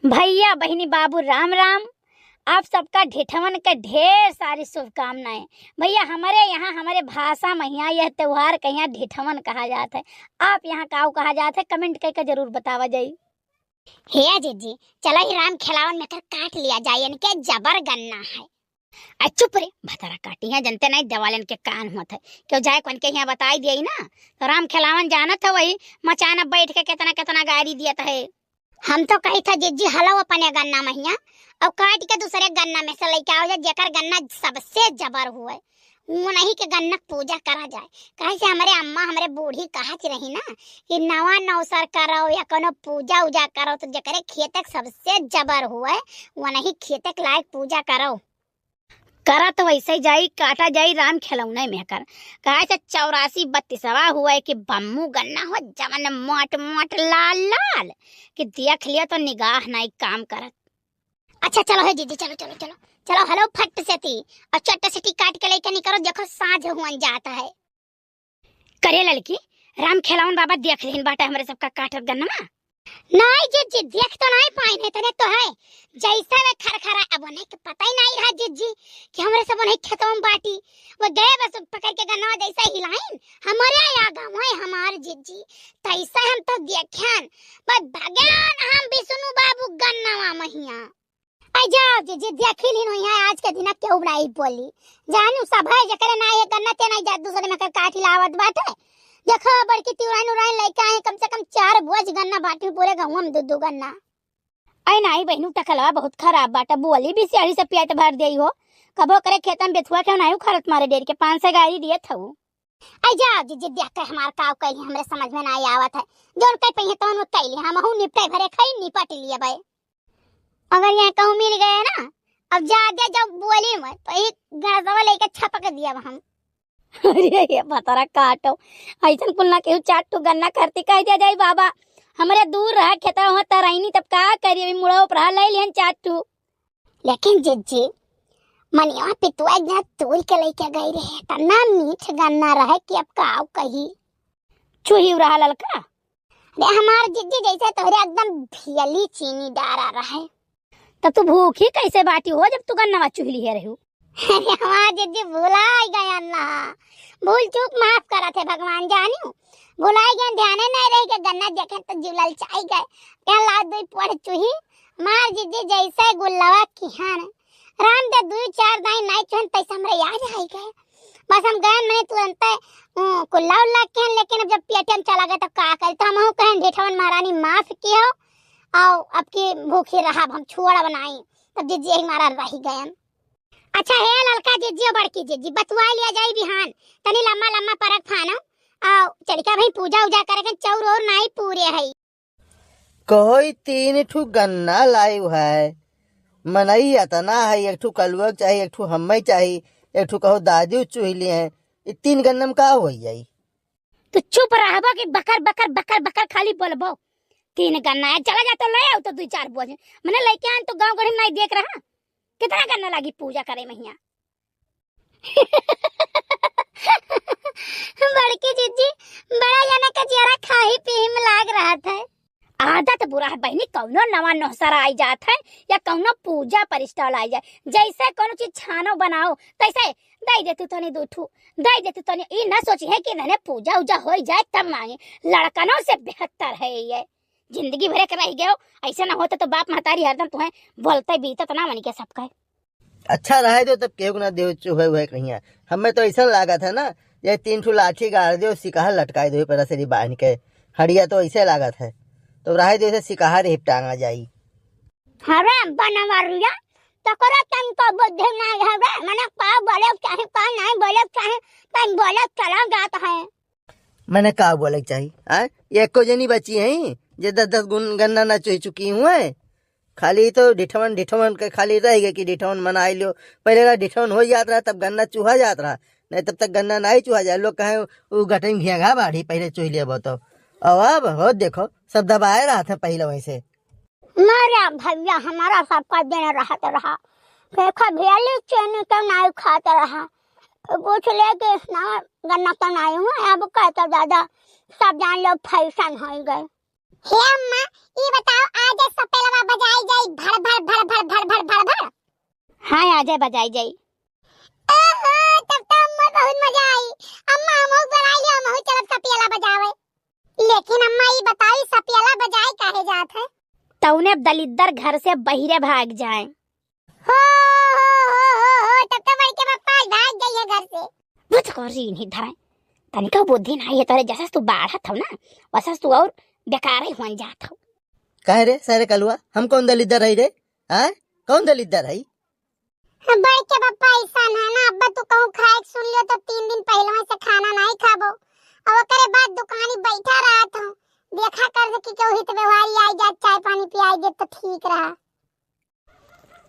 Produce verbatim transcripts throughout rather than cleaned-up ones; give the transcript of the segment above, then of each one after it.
भइया, बहिनी, बाबू, राम राम। आप सबका ढिठवन के ढेर सारी शुभकामनाएं। भइया, हमरे यहाँ, हमरे भाषा में यहाँ यह त्योहार के यहाँ ढिठवन कहा जात है। आप यहाँ काऊ कहा जात है, comment कइके जरूर बतावा जाई। हे जिज्जी, चलो ही राम खेलावन में कर काट लिया जाए, इनके जबर गन्ना है। आ चुप रे, भतरा काटी है, जनते नहीं देवालन के कान होत है। क्यों जाए कौन के यहाँ बताई दिया ही ना, तो राम खेलावन जानत है वही मचान बैठ के कितना कितना गारी दियत है। हम तो कही था जिज्जी हलो अपने गन्ना महिया और काट के दूसरे गन्ना में से लेके आओ जा, जेकर गन्ना सबसे जबर हुए, वो नहीं के गन्ना पूजा करा जाए। कहे से हमरे अम्मा, हमरे बूढ़ी कहत रही ना कि नवा नौसर करो या कोनो पूजा उजा करो तो जेकरे खेतक सबसे जबर हुए, वो नहीं खेतक लायक पूजा करो। करा तो वैसे ही जाई, काटा जाई राम खेलौने में कर। कहे से चौरासी बत्तीसवा हुए कि बम्मू गन्ना हो जवन मोट मोट लाल लाल कि देख लिया तो निगाह नहीं काम करत। अच्छा चलो हे जिज्जी, चलो, चलो, चलो, चलो, हलो फट से ती और चट्ट से ती काट के लेके निकलो, देखो साँझ हुअन जात है। करे ललकी, राम खेलावन बाबा देख लेन बाटे हमरे सबका काटत गन्नमा। नहीं जिज्जी, देख तो नहीं पाइन है, तने तो है जैसा वे खरखरा, अब उन्हें के पता ही नहीं रहा जिज्जी कि हमरे सब उन्हें खेतवा में बाटी। वो गए बस पकड़ के गन्नवा जैसा हिलाइन, हमरे आ गए हमार जिज्जी, तैसा हम तो देख्यान, बस भगवान हम विष्णु बाबू गन्नवा महिया। आई जाओ जिज्जी, देखी लीन यहाँ आज के दिना केहू नहीं बोली। जानू सब है, जेकरे ना ये गन्ना ते नहीं जात, दूसरे में कर काठी लावत बाटे। देखो बड़की तिउराइन उराइन लेके आए, कम से कम चार बोझ गन्ना बाटी पूरे गाँव में दू दू गन्ना। आई नहीं बहनू, टकलवा बहुत खराब बाटे, बोली भी सियारी से पेट भर देई हो। कबो करे खेतन बेथुआ के नहीं उखाड़त मारे डेर के पाँच सौ गारी दिए थऊ। आई जाओ जिज्जी, देख के हमार काव कैली हमरे समझ में नहीं आवत है। जोन कह पइहे तौन वो कैली, हम हूँ निपटे भरे खाई निपट लिए बे। अगर यहाँ कहूँ मिल गए ना, अब ज्यादा जब बोली मैं तो एक गणसवा लेके छपक दिया हम। अरे ये भतरा काटो, ऐसन कुल ना केहू चार ठू गन्ना करती कह दिया जाई बाबा। हमरे दूर रहा खेता हुआ तरैनी, तब का करी, अभी मुड़ो पर ले लिहन चार ठू। लेकिन जिज्जी, मनिया पितुआ एक जना तोड़ के लेके गई रहे, इतना मीठ गन्ना रहे कि अब का कही। चुही रहा ललका। अरे हमार जिज्जी जैसे तोहरे एकदम भियली चीनी डारा रहे। तो तू भूखी कैसे बाटी हो जब तू गन्नवा चुहली है रहू? अरे हमार जिज्जी भुलाई गया ना, भूल चूक माफ करत है भगवान जानियो, भुलाई गया, ध्यान नहीं रही के गन्ना देखे तो जिव ललचाई गए। क्या ला दुई पोड़ चुही, मार जिज्जी जैसे गुल्लवा किहान। राम दे दुई चार दाई नाई चुहन तैसे हमरे याद आई गए। बस हम गए मने तुरंत उ, कुल्ला उल्ला किहन, लेकिन अब जब पेटीएम चला गए तब का करी, तो हम कहन ढिठवन महारानी माफ किहो, आओ अब की भूखी रहब हम, छोड़ब नाई। तब जिज्जी यही मारा रही गयन। अच्छा हे ललका जिज्जी और बड़की जिज्जी, बतुआ लिया जाई बिहान, तनी लम्मा लम्मा परक फानो, आओ चढ़िका भाई पूजा उजा करे के चौर और नाई पूरे है। कहो ई तीन ठू गन्ना लाइव है, मनई अतना है, एक ठू कलुआ के चाही, एक ठू हम्मे चाही, एक ठू कहो दादी चुहली है, ई तीन गन्ना में का हो जाई? तू चुप रहबो कि बकर बकर बकर बकर खाली बोलबो? तीन गन्ना है, चला जा तो ले आओ तो दुई चार बोझ, मने लेके आन तो गाँव गढ़ी में नहीं देख रहा, कितना गन्ना लागी पूजा करे महिया। बड़की जिज्जी, बड़ा जना का जियरा खाही पीही में लाग रहा था। आदत बुरा है बहनी, कौनो नवा नौसर आई जात है या कौनो पूजा पर stall आई जाए, जैसे कौनो चीज छानो बनाओ तैसे दे दे तू तनी दू ठू, दे दे तू तनी। ई ना सोची है कि इन्हें पूजा उजा हो जाए तब मांगे, लड़कनों से बेहतर है ये। जिंदगी भरे के रह गयो, ऐसे ना होते तो बाप महतारी हरदम तुम्हें बोलते बीतत ना मन के सबका। अच्छा रहे दो तब केहू ना देव चुहे हुए कहिया। हमें तो ऐसा लागत है ना, ये तीन ठो लाठी गाड़ दो, सिकहा लटकाई दो पर रसरी बांध के। हड़िया तो ऐसे लागत है, तो रहे दो इसे सिकहा रे टांगा जाई। हरे बनवरिया, तोकरा तनको बुद्धि नहीं हवे, मने का बोले के चाही, का नहीं बोले के चाही, तन बोले चला जात है। मने का बोले के चाही, आ? ये एको जनी बची है, जे दस दस गुन गन्ना ना चुह चुकी हुए। खाली तो ढिठवन, ढिठवन के खाली रह गए कि ढिठवन मनाई लो। पहले का ढिठवन हो जात रहा, तब गन्ना चुहा जात रहा, नहीं तब तक गन्ना नहीं चुहा जाए। लोग कहे, "उ गटन घेघा बाढ़ी, पहले चुह लिया बहुत।" अब, अब हो देखो, सब दबाए रहा था पहले वैसे। मारा भैया, हमारा सबका दिन रहत रहा, देखो भेली चीनी तो नहीं खात रहा, पूछ ले कि इतना गन्ना तो नहीं हुआ। अब कहते दादा, सब जान लो फैशन हो गए। हे अम्मा, ई बताओ, आज सपेलवा बजाई आ जाए, बजाई जाई। ओहो, तब तो अम्मा बहुत मजा आई। अम्मा, हमहू बजाई लियो, हमहू चलब सपियला बजावे। लेकिन अम्मा, ई बताई, सपियला बजाए काहे जात है? तौने दलिद्दर घर से बहिरे भाग जाए। हो, हो, हो, हो, हो, तब तो बड़के पप्पा आज भाग जाइए घर से। बुझ को री नहीं धराए। तनिका बुद्धि नहीं है तोरे, जैसे तू बाढ़त हो ना, वैसे तू और बेकार ही होन जात हो। काहे रे सारे कलुआ, हम कौन दलिद्दर है रे? हाँ, कौन दलिद्दर है? बड़के पप्पा ऐसा है ना, अब्बा तू कहूँ खाए के सुन लियो तो तीन दिन पहले से खाना नहीं खाबो, और ओकरे बाद दुकानी बैठा रहत हूँ, देखा कर कि केहू हित व्यवहारी आई जात, चाय पानी पियाई दे तो ठीक रहा।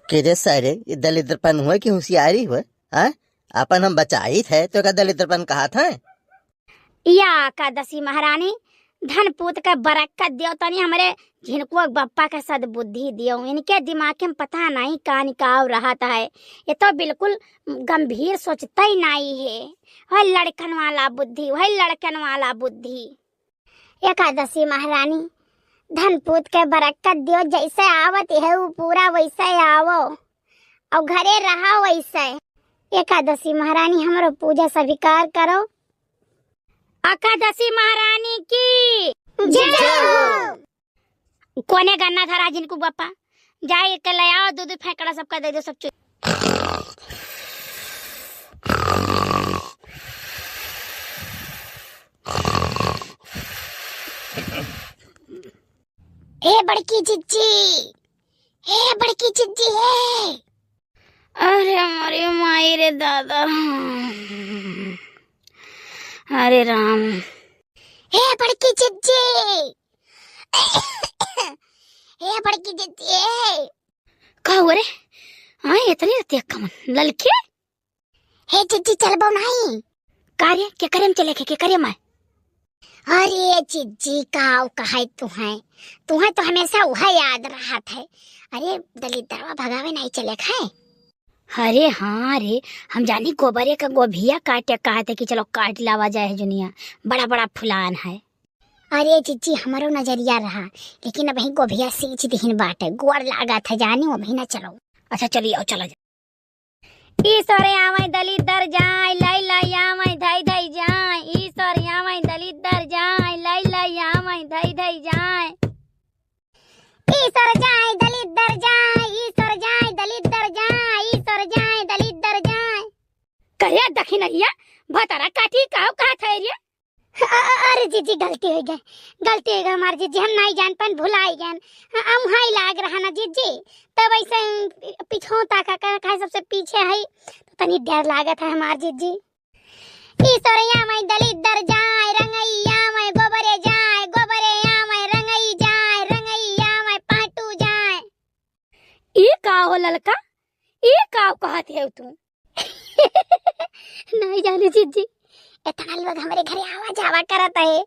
के रे सारे, ये दलिद्रपन हुए कि होशियारी हुए? हाँ, अपन हम बचाइत है तो का दलिद्रपन कहा था? या एकादशी महारानी, धन पूत का बरकत दियो, तनी हमरे झिनकुआ के बप्पा का सद्बुद्धि दियो। इनके दिमाग में पता नहीं का निकाव रहत है, ये तो बिल्कुल गंभीर सोचता ही नहीं है। वह लड़कन वाला बुद्धि, वह लड़कन वाला बुद्धि। एकादशी महारानी, धन पूत के बरकत दियो, जैसे आवत है वो पूरा वैसे आवो, और घरे रहा वैसे। एकादशी महारानी, हमरो पूजा स्वीकार करो। एकादशी महारानी की जय हो। कोने गन्ना धरा जिनको बप्पा, जाए के ले आओ, दो दो फेंकड़ा सबका दे दो, सब चु- ए बड़की जिज्जी, ए बड़की जिज्जी, ए। अरे, अरे माई रे दादा, अरे राम। ए बड़की जिज्जी, ए बड़की जिज्जी, ए। का हुआ रे? हाँ, इतनी रहती है कमन ललकी। हे जिज्जी, चलबो नहीं? का रे, के करे में चले के, के करे में? अरे जिज्जी, काव कहे तुहैं, तुहैं तो हमेशा वह याद रहत है। अरे दलिद्दरवा भगावे नहीं चले खाए। अरे हाँ रे, हम जानी गोबरे का गोभिया काटे कहत है कि चलो काट लावा जाए है जुनिया, बड़ा बड़ा फुलान है। अरे जिज्जी, हमरो नजरिया रहा, लेकिन अबहीं गोभिया सींच दिहिन बाटे, गोड़ लागत है जानी, अबहीं ना चलो। अच्छा चलिए आओ, चला जाए। ईश्वर आवै दलिद्दर जाए, लै लै आवै धै धै जाए। ईश्वर आवै दलिद्दर जाए, लै लै आवै धै धै जाए। ईश्वर जाए दलिद्दर जाए, ईश्वर जाए दलिद्दर जाए, ईश्वर जाए दलिद्दर जाए। कहे दखिनहिया, भतरा काटी काव कहत है रे? अ-, अ-, अरे जिज्जी, गलती होइ गए, गलती होइ गए हमार जिज्जी, हम नाहीं जान पाएन, भुलाइ गएन। अ-, हम हाई लाग रहा ना जिज्जी, तब ऐसे पिछों ताका का, का सबसे पीछे है, तो तनी डर लागत है हमार जिज्जी। ईश्वरया मैं दलिद्दर जाए, रंगैया मैं गोबरे जाए, गोबरया मैं रंगई जाए, रंगैया मैं पाटू जाए। ई का हो ललका, ई का कहत है तू? नहीं जानी जिज्जी, इतना लोग हमरे घरे आवा जावा करत है,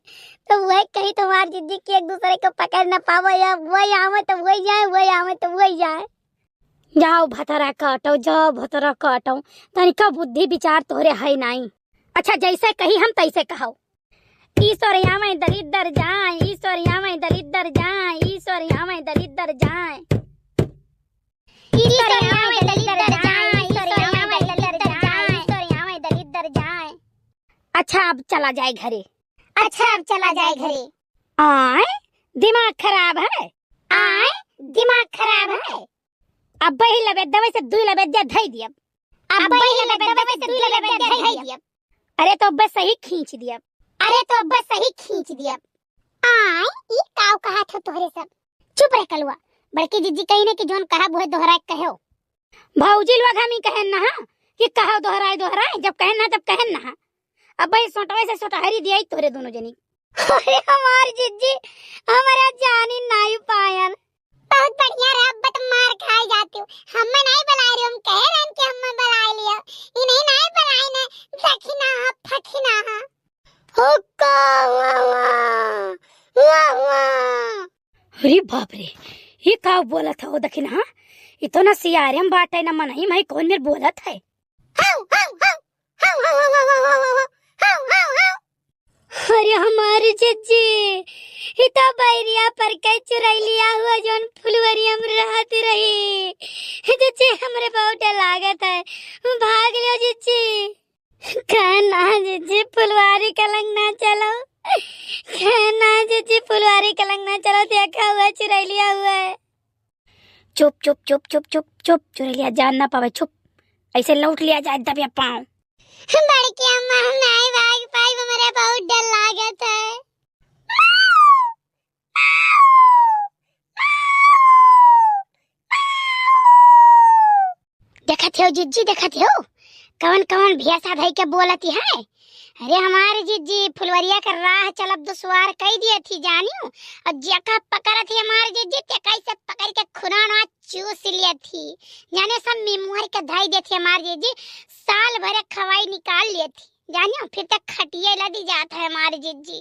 तो वही कही तुम्हार जिज्जी कि एक दूसरे को पकड़ न पावो, या वही आवे तो वही जाए, वही आवे तो वही जाए। जाओ भतरा काटो, जाओ भतरा काटो, तनिका बुद्धि विचार तोहरे है नहीं। अच्छा, जैसे कही हम तैसे कहो। ईश्वरया मैं दलिद्दर जाए, ईश्वरया मैं दलिद्दर जाए, ईश्वरया मैं दलिद्दर जाए। ईश्वरया मैं दलिद्दर जाए, ईश्वरया मैं दलिद्दर जाए, ईश्वरया मैं दलिद्दर जाए। अच्छा, अब चला जाए घरे। अच्छा, अब चला जाए घरे। आय, दिमाग खराब है। आय, दिमाग खराब है। अब वही लबेद्दा वैसे दुई लबेद्दा धई दियब। अब वही लबेद्दा वैसे दुई लबेद्दा धई दियब। अरे तो बस सही खींच दियब। अरे तो बस सही खींच दियब। आय, ई काव कहत हो तोहरे सब? चुप रह कलुआ, बड़की जिज्जी कही ने कि जौन कहब उहे दोहराए के कहो। भौजी लोग हम ही कहेन ना कि कहो दोहराए दोहराए, जब कहेन ना तब कहेन ना। अब भाई सोटवे से सोटहरी दिया तोहरे दोनों जनी। अरे हमार जिज्जी, हमारा जानी नाई पायन। बहुत बढ़िया रहा, अब तो मार खाए जाती हूँ। हम नहीं बुलाए रहे, हम कह रहे हैं कि हम बुलाए लिया। इन्हें नहीं बुलाए ने, दखिना हा, फखिना हा। हुक्का, वाह, वाह, वाह, वाह। अरे बाप रे, ये का बोलत है वो दखिना? ये तो ना सियारे में बाटे ना मनई में, कौन मेर बोलत है? हाउ, हाउ, हाउ। हाउ, हाउ, हाउ। अरे हमारी जिज्जी, ई तो बैरिया पर के चुरैलिया हुआ जौन फुलवरिया में रहत रही। जिज्जी, हमरे बहुत डर लागे। कहे ना जिज्जी, फुलवारी कलंग ना चलो। कहे ना जिज्जी, फुलवारी कलंग ना चलो, देखा हुआ है, चुरैलिया हुआ है। चुप, चुप, चुप, चुप, चुप, चुप, चुरैलिया जान ना पावे, चुप। ऐसे लौट लिया जाए दबे पाँव। बड़की अम्मा, हम नाई भाग पाई, हमरे बहुत डर लागत है। देखत हो जिज्जी, देखत हो, कवन कवन भेसा धई के बोलत है। अरे हमार जिज्जी, फुलवरिया के राह चलब दुश्वार कई दिए थी जानियो। और जेका पकड़त ही हमार जिज्जी, तेका ऐसे पकड़ के खुराना चूस लिए थी। जाने सब मेमुहर के धई देत ही हमार जिज्जी, साल भर खवाई निकाल लिए थी। जानियो, फिर तक खटिए लदी जात है हमार जिज्जी।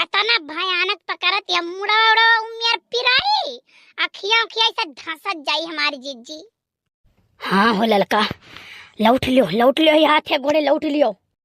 इतना भयानक पकड़त या मुड़वा उड़वा उमियर पिराई, अखिया उखिया ऐसे धंसत जाई हमार जिज्जी। हाँ हो ललका, लौट लियो, लौट लियो, ये हाथ है गोड़े लौट लियो।